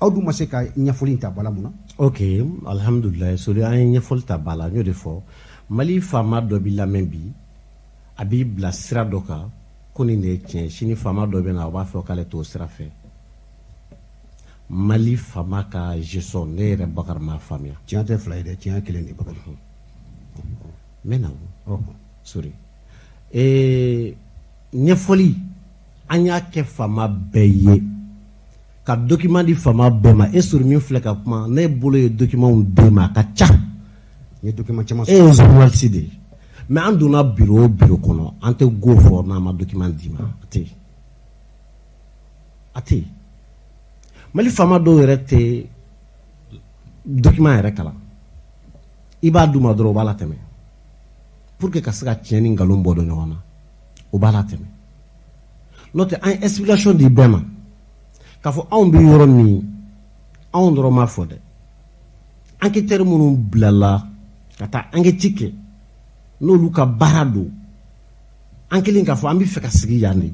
Aw dun ma se ka ɲɛfɔli in ta bala, mun na? Ok, alhamdulilayi, sori, an ye ɲɛfɔli ta ba la. N y'o de fɔ, Mali faama dɔ b'i lamɛn bi, a b'i bila sira dɔ kan ko nin de ye tiɲɛ. Sini, faama dɔ bɛ na, o b'a fɔ k'ale t'o sira fɛ. Mali faama ka gestion, ne yɛrɛ Bakari m'a faamuya. Tiɲɛ tɛ fila ye dɛ, tiɲɛ kelen de, Bakari. N bɛ na o sori ɲɛfɔli an y'a kɛ faama bɛɛ ye, ka document di faama bɛɛ ma. E sori min filɛ ka kuma, ne bolo ye document d'e ma, a ka ca. N ye document caman. E ye journaliste de ye, mais an donna bureau o bureau kɔnɔ, an tɛ go fɔ n'an ma document d'i ma. A tɛ yen, a tɛ yen. Mali faama dɔw yɛrɛ tɛ document yɛrɛ kalan. I b'a d'u ma dɔrɔn, u b'a latɛmɛ pour que ka se ka tiɲɛ ni nkalon bɔ dɔn ɲɔgɔn na, u b'a latɛmɛ. N'o tɛ, an ye explication di bɛɛ ma k'a fɔ anw bɛ yɔrɔ min, anw dɔrɔn m'a fɔ dɛ. Enquêteur minnu bilala ka taa enquête kɛ, n'olu ka baara don, an kelen k'a fɔ an bɛ fɛ ka sigi yan de,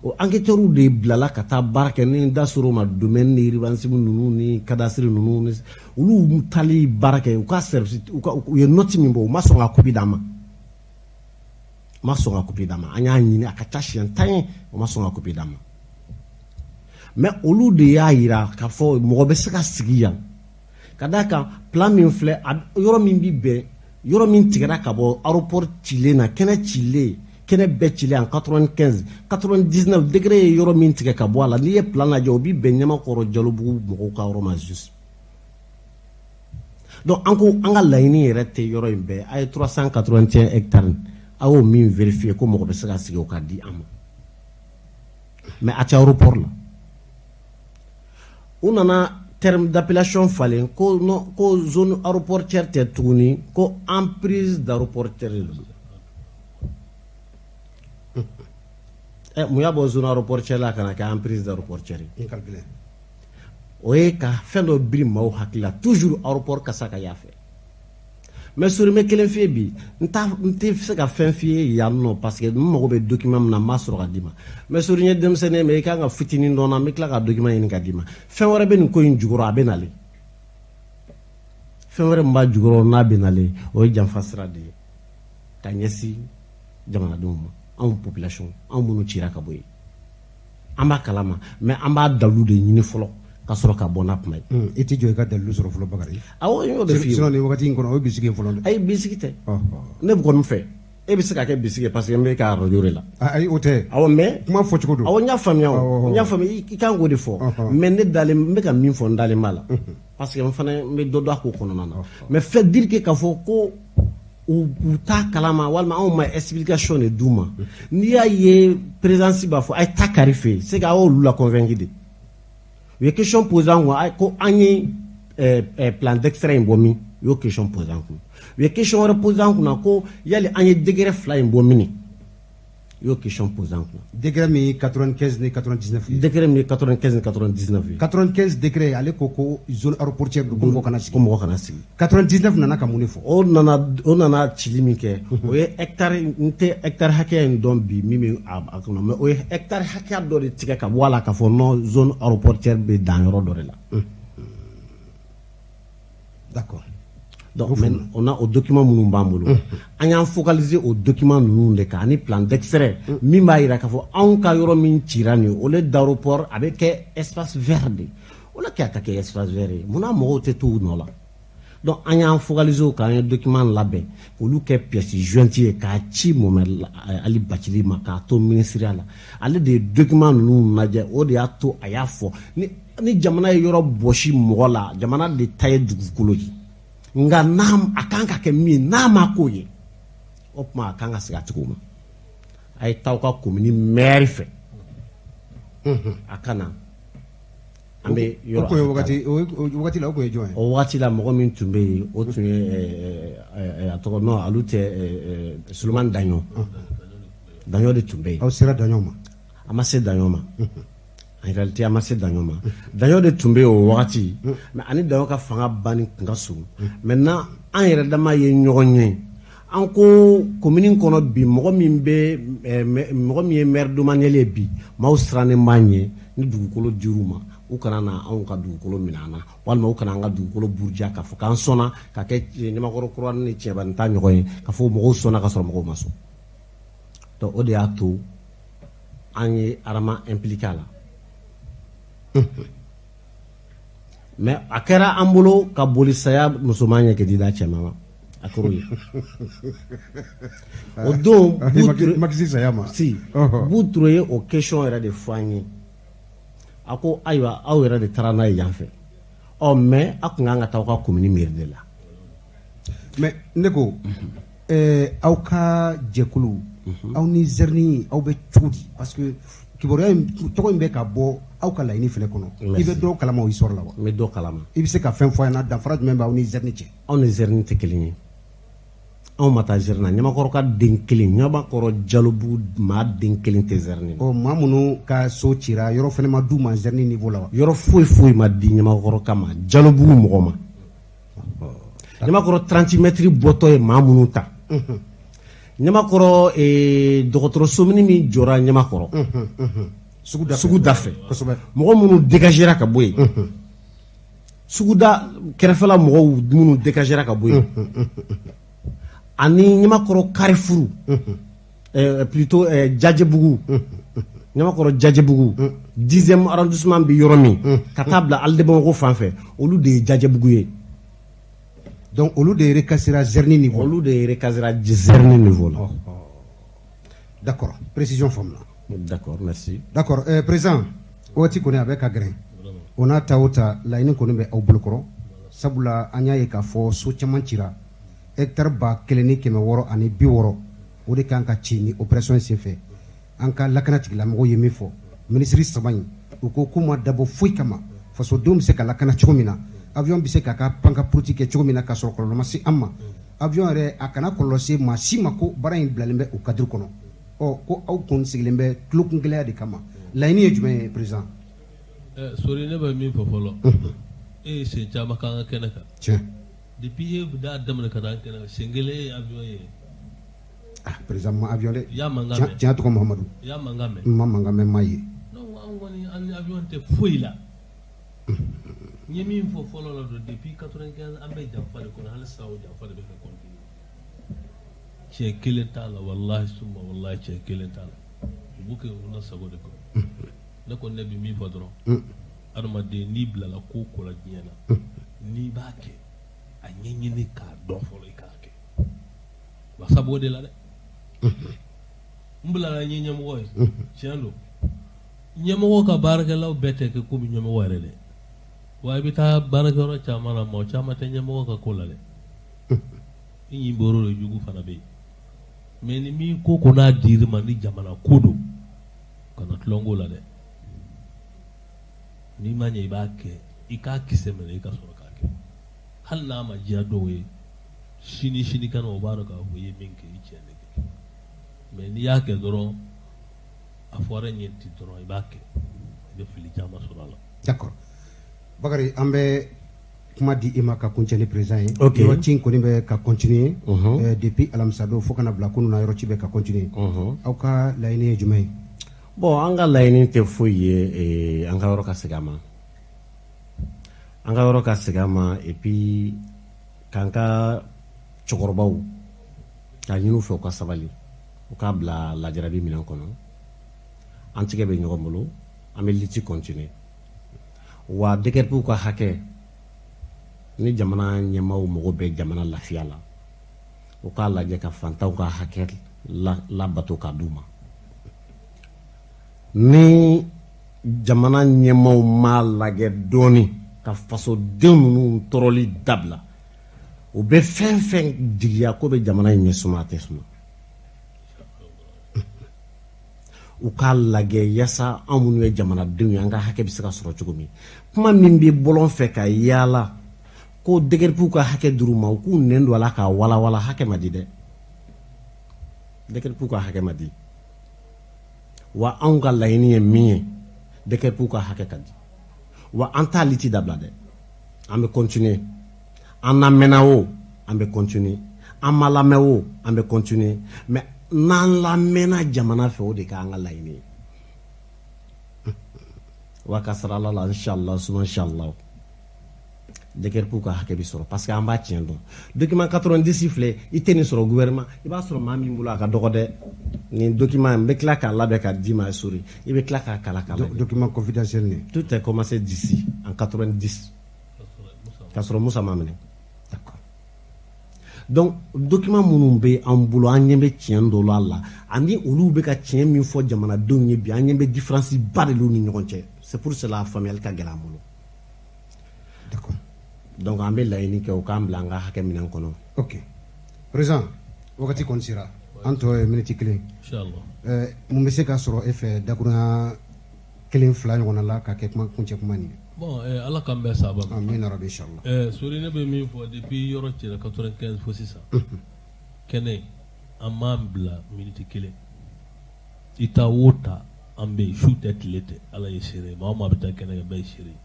o enquêteurs de bilala ka taa baara kɛ. Ni da sɔrɔ o ma, domaine ni urbanisme ninnu ni cadastre ninnu ni olu taali baara kɛ, u ka service, u ye note min bɔ, u ma sɔn ka copie d'an ma, u ma sɔn ka copie d'an ma. An y'a ɲini, a ka ca siɲɛ 10 ye, u ma sɔn ka copie d'an ma. Mais olu de y'a yira k'a fɔ mɔgɔ bɛ se ka sigi yan, ka d'a kan plan min filɛ, yɔrɔ min bi bɛn, yɔrɔ min tigɛra ka bɔ aéroport cilen na, kɛnɛ cilen, kɛnɛ bɛɛ cilen en 95, 99 degré ye yɔrɔ min tigɛ ka bɔ a la, n'i ye plan lajɛ, o bi bɛn Ɲamakɔrɔ Jalobugu mɔgɔw ka yɔrɔ ma juste. Donc an ko an ka laɲini yɛrɛ tɛ yɔrɔ in bɛɛ. A ye 381 hectares, a y'o min vérifier ko mɔgɔ bɛ se ka sigi, o ka di an ma, mais a tɛ aéroport la. U nana terme d'appellation falen ko non, ko zone aéroportière tɛ tuguni, ko emprise d'aéroportière de don. Mun y'a bɔ zone aéroportière la ka na kɛ emprise d'aéroportière ye? O ye ka fɛn dɔ biri maaw hakili la, toujours aéroport kasa ka y'a fɛ. Mais sori, n bɛ kelen f'i ye bi, n tɛ se ka fɛn f'i ye yan nɔ, parce que n mago bɛ document min na, n m'a sɔrɔ ka d'i ma. Mais sori, n ye denmisɛnnin ye, mais i kan ka fitinin dɔn na, n bɛ tila ka document ɲini ka d'i ma. Fɛn wɛrɛ bɛ nin ko in jukɔrɔ, a bɛ nalen. Fɛn wɛrɛ min b'a jukɔrɔ n'a bɛ nalen, o ye janfa sira de ye ka ɲɛsin jamanadenw ma, anw population, anw minnu cira ka bɔ yen. An b'a kalama, mais an b'a dalilu de ɲini fɔlɔ ka sɔrɔ ka bɔ n'a kuma ye. I tɛ jɔ i ka dalilu sɔrɔ fɔlɔ, Bakari. Awɔ, n y'o de f'i ye. Sinon nin wagati in kɔnɔ, o ye bisigi ye fɔlɔ dɛ. Ayi, bisigi tɛ. Ne kɔni fɛ, e bɛ se ka kɛ bisigi ye parce que n bɛ ka radio de la. Ayi, o tɛ. Awɔ, mais kuma fɔcogo don. Awɔ, n y'a faamuya o, n y'a faamuya, i kan k'o de fɔ. Mais ne dalen, n bɛ ka min fɔ, n dalen b'a la. Parce que n fana n bɛ dɔ dɔn a ko kɔnɔna na. Mais fait dire que k'a fɔ ko u t'a kalama walima anw ma explication de d'u ma. N'i y'a ye présidence b'a fɔ a ye taa kari fɛ yen, c'est que a y'olu la convaincu de. U ye question posé an kun ko an ye plan d'extrait in bɔ min, u y'o question posé an kun. U ye question wɛrɛ posé an kunna ko yali an ye degré 2 in bɔ min, u y'o question posé an kunna. Décret min ye 95 ni 99 ye. Décret min ye 95 ni 99 ye. 95 décret, ale ko ko zone aéroportière don, ko mɔgɔ kana sigi. Ko mɔgɔ kana sigi. 99 nana ka mun de fɔ? O nana cili min kɛ, o ye hectare, n tɛ hectare hakɛya in dɔn bi min bɛ a kɔnɔ, mais o ye hectare hakɛya dɔ de tigɛ ka bɔ a la k'a fɔ non, zone aéroportière bɛ dan yɔrɔ dɔ de la. D'accord. Donc on a o document minnu b'an bolo, an y'an focaliser o document ninnu de kan ani plan d'extrait min b'a jira k'a fɔ anw ka yɔrɔ min cira nin ye, au lieu d'aéroport, a bɛ kɛ espace vert de. O la kɛ a ka kɛ espace vert ye, munna mɔgɔw tɛ t'u nɔ la? Donc an y'an focaliser o kan, an ye document labɛn k'olu kɛ pièce jointe ye k'a ci Mohamed Ali Bacili ma, k'a to ministériya la. Ale de ye document ninnu lajɛ, o de y'a to a y'a fɔ ni jamana ye yɔrɔ bɔsi mɔgɔ la, jamana de ta ye dugukolo ye, nka n'a a kan ka kɛ min ye, n'a ma k'o ye, o tuma a kan ka segin a tigiw ma. A ye taa aw ka commune maire fɛ, a ka na, an bɛ yɔrɔ. O kun ye wagati, o wagati la, o kun ye jɔn ye? O wagati la, mɔgɔ min tun bɛ yen, o tun ye, a tɔgɔ, non, olu tɛ, Solomani Daɲɔ, Daɲɔ de tun bɛ yen. Aw sera Daɲɔ ma? A ma se Daɲɔ ma. En réalité, a ma se Daɲɔ ma. Daɲɔ de tun bɛ yen o wagati, mais ani Daɲɔ ka fanga banni tun ka surun. Maintenant an yɛrɛ dama ye ɲɔgɔn ye, an ko commune kɔnɔ bi, mɔgɔ min bɛ, mɔgɔ min ye maire domanial ye bi, maaw sirannen b'an ɲɛ ni dugukolo dir'u ma, u kana na anw ka dugukolo minɛ an na, walima u kana an ka dugukolo buruja k'a fɔ k'an sɔnna ka kɛ Ɲamakɔrɔ kura ni Cɛbani ta ɲɔgɔn ye, k'a fɔ mɔgɔw sɔnna ka sɔrɔ mɔgɔw ma sɔn. Donc o de y'a to an ye Adama impliqué a la. Mais a kɛra an bolo ka boli saya musoman ɲɛ k'i da cɛman ma, a kɛra o ye o don. Ma kisi saya ma. Si, Buturo ye o question yɛrɛ de fɔ an ye. A ko ayiwa, aw yɛrɛ de taara n'a ye yan fɛ, ɔ mais aw tun kan ka taa aw ka commune mairie de la. Mais ne ko, aw ka jɛkulu, aw ni zɛrini, aw bɛ cogo di? Parce que kibaruya in, tɔgɔ in bɛ ka bɔ aw ka laɲini fɛnɛ kɔnɔ. I bɛ dɔw kalama o histoire la wa? N bɛ dɔ kalama. I bɛ se ka fɛn fɔ an ɲɛna, danfara jumɛn b'aw ni zɛrini cɛ? Anw ni zɛrini tɛ kelen ye. Anw ma taa zɛrini na. Ɲamakɔrɔ ka den kelen, Ɲamakɔrɔ Jalobugu maa den kelen tɛ zɛrini na. Ɔ, maa minnu ka so cira, yɔrɔ fɛnɛ ma d'u ma zɛrini niveau la wa? Yɔrɔ foyi foyi ma di Ɲamakɔrɔ kama Jalobugu mɔgɔ ma. Ɲamakɔrɔ 30 mètres bɔtɔ ye maa minnu ta, Ɲamakɔrɔ dɔgɔtɔrɔso min jɔra Ɲamakɔrɔ sugu da fɛ, mɔgɔ minnu dégagera ka bɔ yen, suguda kɛrɛfɛla mɔgɔw minnu dégagera ka bɔ yen, ani Ɲamakɔrɔ Carrefour, plutôt Jajebugu, Ɲamakɔrɔ Jajebugu 10e arrondissement bɛ yɔrɔ min, ka taa bila Alide Bamakɔ fan fɛ, olu de ye Jajebugu ye. Donc olu de recasera zɛrini niveau. Olu de recasera zɛrini niveau la. D'accord, précision faamuna. D'accord, merci. D'accord, président, waati kɔni a bɛ ka gɛrɛn. O n'a ta o ta, laɲini kɔni bɛ aw bolokɔrɔ, sabula an y'a ye k'a fɔ so caman cira, hectare 1660, o de kan ka ci ni opération in senfɛ. An ka lakana tigilamɔgɔw ye min fɔ, minisiri saba in, u ko k'u ma dabɔ foyi kama, fasodenw bɛ se ka lakana cogo min na, avion bɛ se k'a ka panka puruti kɛ cogo min na, k'a sɔrɔ kɔlɔlɔ ma se an ma, avion yɛrɛ a kana kɔlɔlɔ se maa si ma, ko baara in bilalen bɛ o cadre kɔnɔ. Ɔ, ko aw kun sigilen bɛ tulokun gɛlɛya de kama. Laɲini ye jumɛn ye, président? Sori, ne bɛ min fɔ fɔlɔ, e ye sen caman k'an ka kɛnɛ kan. Tiɲɛ. Depuis e b'a daminɛ ka taa an kɛnɛ kan, sen kelen e ye avion ye. Ah, président, ma avion dɛ. I y'a mankan mɛn? Tiɲɛ tɔgɔ Muhamadu. I y'a mankan mɛn? N ma mankan mɛn, ma ye. Donc an kɔni, an ni avion tɛ foyi la. N ye min fɔ fɔlɔ la don, depuis 95 an bɛ janfa de kɔnɔ, hali sisan o janfa de bɛ ka continuer. Tiɲɛ kelen t'a la, walahi suma walahi, tiɲɛ kelen t'a la. U b'u kɛ u na sago de kɔnɔ. Ne kɔni, ne bɛ min fɔ dɔrɔn, adamaden, n'i bilala ko o ko la diɲɛ na, n'i b'a kɛ, a ɲɛɲini k'a dɔn fɔlɔ, i k'a kɛ. Wasa b'o de la dɛ. N bilala n ye ɲɛmɔgɔ ye, tiɲɛ don, ɲɛmɔgɔ ka baarakɛlaw bɛɛ tɛ kɛ komi ɲɛmɔgɔ yɛrɛ dɛ. Wa i bɛ taa baarakɛyɔrɔ caman na, mɔgɔ caman tɛ ɲɛmɔgɔ ka ko la dɛ. I ɲin bɔr'o de jugu fana bɛ yen. Mais ni min ko ko n'a dir'i ma, ni jamana ko don, kana tulon k'o la dɛ. N'i ma ɲɛ i b'a kɛ, i k'a kisɛ minɛ, i ka sɔrɔ k'a kɛ, hali n'a ma diya dɔw ye, sini sinikɛnɛ o b'a dɔn k'a fɔ i ye min kɛ, i tiɲɛ de kɛ. Mais n'i y'a kɛ dɔrɔn, a fɔra ɲɛ ten dɔrɔn, i b'a kɛ, i bɛ fili caman sɔrɔ a la. D'accord, Bakari, an bɛ kuma di i ma ka kuncɛ ni président ye. Ok. Yɔrɔ ci in kɔni bɛ ka continuer depuis alamisadon fo kana bila kunun na, yɔrɔ ci bɛ ka continuer. Aw ka laɲini ye jumɛn ye? Bon, an ka laɲini tɛ foyi ye, an ka yɔrɔ ka segin a ma, an ka yɔrɔ ka segin a ma, et puis k'an ka cɛkɔrɔbaw k'a ɲini u fɛ, u ka sabali, u k'a bila lajarabi minɛn kɔnɔ. An tigɛ bɛ ɲɔgɔn bolo, an bɛ lutte continuer. Wa déguerpiw ka hakɛ, ni jamana ɲɛmaaw mago bɛ jamana lafiya la, u k'a lajɛ ka fantanw ka hakɛ labato k'a d'u ma. Ni jamana ɲɛmaaw m'a lajɛ dɔɔni ka fasoden ninnu tɔɔrɔli dabila, u bɛ fɛn fɛn jigiya ko bɛ jamana in ɲɛ suma, a tɛ suma. U k'a lajɛ yaasa anw minnu ye jamanadenw ye, an ka hakɛ bɛ se ka sɔrɔ cogo min. Kuma min bɛ bɔlɔn fɛ ka yaala ko déguerpiw ka hakɛ dir'u ma, u k'u nɛn don a la k'a walawala. Hakɛ ma di dɛ, déguerpiw ka hakɛ ma di. Wa anw ka laɲini ye min ye, déguerpiw ka hakɛ ka di. Wa an t'a lutte dabila dɛ, an bɛ continuer. An lamɛnna o, an bɛ continuer. An ma lamɛn o, an bɛ continuer. Mais n'an lamɛnna jamana fɛ, o de k'an ka laɲini ye. Wa ka sara Ala la, inshallah suma inshallah, déguerpiw ka hakɛ bɛ sɔrɔ, parce que an b'a tiɲɛ dɔn. Document 90 filɛ, i tɛ nin sɔrɔ gouvernement, i b'a sɔrɔ maa min bolo, a ka dɔgɔ dɛ. Nin document, n bɛ tila k'a labɛn k'a d'i ma, sori, i bɛ tila k'a kala k'a lajɛ. Document confidentiel nin. Tout est commencé d'ici en 90. K'a sɔrɔ Musa ma minɛ. Donc document minnu bɛ an bolo, an ɲɛ bɛ tiɲɛ dɔ la, ani olu bɛ ka tiɲɛ min fɔ jamanadenw ye bi, an ɲɛ bɛ différence ba de l'u ni ɲɔgɔn cɛ. C'est pour cela faamuyali ka gɛlɛn an bolo. Donc an bɛ laɲini kɛ u k'an bila an ka hakɛ minɛn kɔnɔ. Ok, président, wagati kɔni sera, an tɔ ye miniti 1. Inchallah. Mun bɛ se ka sɔrɔ e fɛ dakurunya kelen fila ɲɔgɔnna la ka kɛ kuma kuncɛ kuma nin ye? Bon, ala k'an bɛn sababa ma. Amina rabi, inchallah. Sori, ne bɛ min fɔ, depuis yɔrɔ cira 95 fo sisan, kɛnɛ an m'an bila miniti kelen. I ta o ta, an bɛ yen, su tɛ tile tɛ, Ala ye seere ye. Maa o maa bɛ taa kɛnɛ kan, bɛɛ ye seere ye.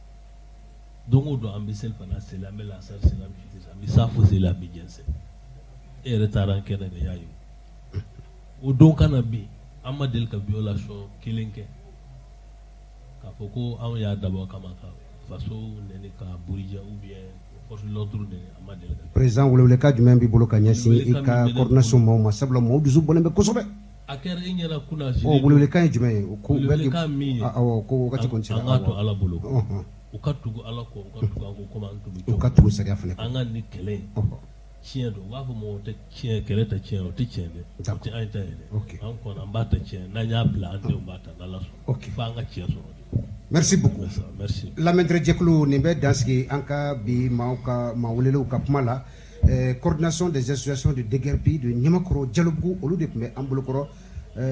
Don o don an bɛ seli fana seli, an bɛ lasari seli, an bɛ fitiri seli, an bɛ safo seli, an bɛ jɛnsɛn. E yɛrɛ taara an kɛnɛ kan, i y'a ye. O don ka na bi, an ma deli ka violation kelen kɛ k'a fɔ ko anw y'a dabɔ kama ka faso nɛni, ka buruja ou bien force de l'ordre nɛni. An ma deli ka kɛ. Président, welewelekan jumɛn b'i bolo ka ɲɛsin i ka coordination maaw ma? Sabula maaw dusu bɔlen bɛ kosɛbɛ. A kɛra i ɲɛna kunna. Ɔ, welewelekan ye jumɛn ye? Ko welewelekan min ye, awɔ, ko wagati kɔni sera. An k'a to Ala bolo, u ka tugu Ala kɔ, u ka tugu an kɔ komi an tugu. U ka tugu sariya fana kɔ. An ka nin kɛlɛ in, tiɲɛ don, u b'a fɔ mɔgɔw tɛ tiɲɛ, kɛlɛ tɛ tiɲɛ, o tɛ tiɲɛ dɛ, o tɛ an ta ye dɛ. An kɔni an b'a ta tiɲɛ, n'an y'a bila an denw b'a ta, n'Ala sɔnna, f'an ka tiɲɛ sɔrɔ. Merci beaucoup. Merci. Lamɛntɛrɛ jɛkulu, nin bɛ dansigi an ka bi maaw ka maa welelew ka kuma la. Coordination des associations de déguerpis de Ɲamakɔrɔ Jalobugu, olu de tun bɛ an bolokɔrɔ.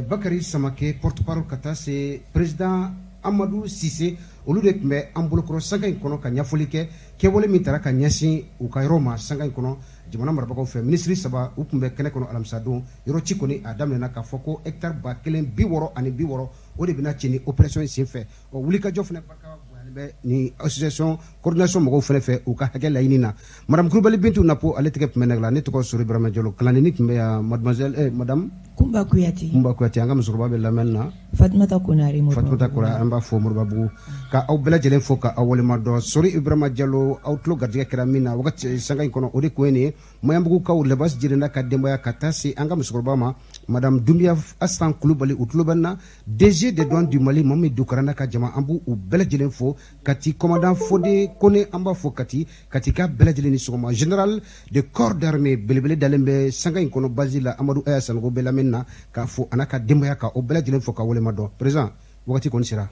Bakary Samake, porte parole, ka taa se président Amadu Sise, olu de tun bɛ an bolokɔrɔ sanga in kɔnɔ ka ɲɛfɔli kɛ kɛwale min taara ka ɲɛsin u ka yɔrɔ ma sanga in kɔnɔ jamana marabagaw fɛ. Minisiri saba, u tun bɛ kɛnɛ kɔnɔ alamisadon. Yɔrɔ ci kɔni a daminɛna k'a fɔ ko hectare 1066, o de bɛna ci ni opération in senfɛ. Ɔ, wulikajɔ fana barika bonyalen bɛ ni association coordination mɔgɔw fana fɛ u ka hakɛ laɲini na. Madame Kulubali Bintu Napo, ale tɛgɛ tun bɛ nɛgɛ la. Ne tɔgɔ Sori Ibrahima Jalo. Kalandenni tun bɛ yan, mademoiselle, madame Kunba Kuyate. Kunba Kuyate. An ka musokɔrɔba bɛ lamɛnni na. Fatumata Konare. Fatumata Konare, an b'a fɔ Moribabugu. Ka aw bɛɛ lajɛlen fo ka aw waleɲuman dɔn. Sori Ibrahima Jalo, aw tulo garijɛgɛ kɛra min na wagati sanga in kɔnɔ, o de kun ye nin ye. Maɲanbugukaw, Labasi Jirina ka denbaya, ka taa se an ka musokɔrɔba ma, madame Dunbiya Asan Kulubali, u tulo bɛ n na. DG des douanes du Mali, Mami Dukara n'a ka jama, an b'u bɛɛ lajɛlen fo. Kati commandant Fode Kone, an b'a fo Kati. Kati ka bɛɛ lajɛlen ni sɔgɔma. Général de corps d'armée belebele dalen bɛ sanga in kɔnɔ base la, Amadu Aya Sanogo bɛ lamɛnni na, k'a fo a n'a ka denbaya, ka o bɛɛ lajɛlen fo ka waleɲuman dɔn. Président, wagati kɔni sera,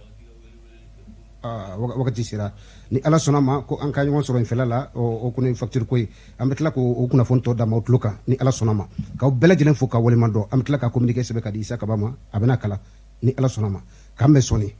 wagati sera. Ni Ala sɔnna ma ko an ka ɲɔgɔn sɔrɔ nin fɛla la, o kɔni facture ko ye, an bɛ tila k'o kunnafoni tɔ d'a ma o tulo kan ni Ala sɔnna ma. K'aw bɛɛ lajɛlen fo ka waleɲuman dɔn. An bɛ tila ka communiqué sɛbɛn ka di Isa Kaba ma, a bɛna kalan ni Ala sɔnna ma. K'an bɛn sɔɔni.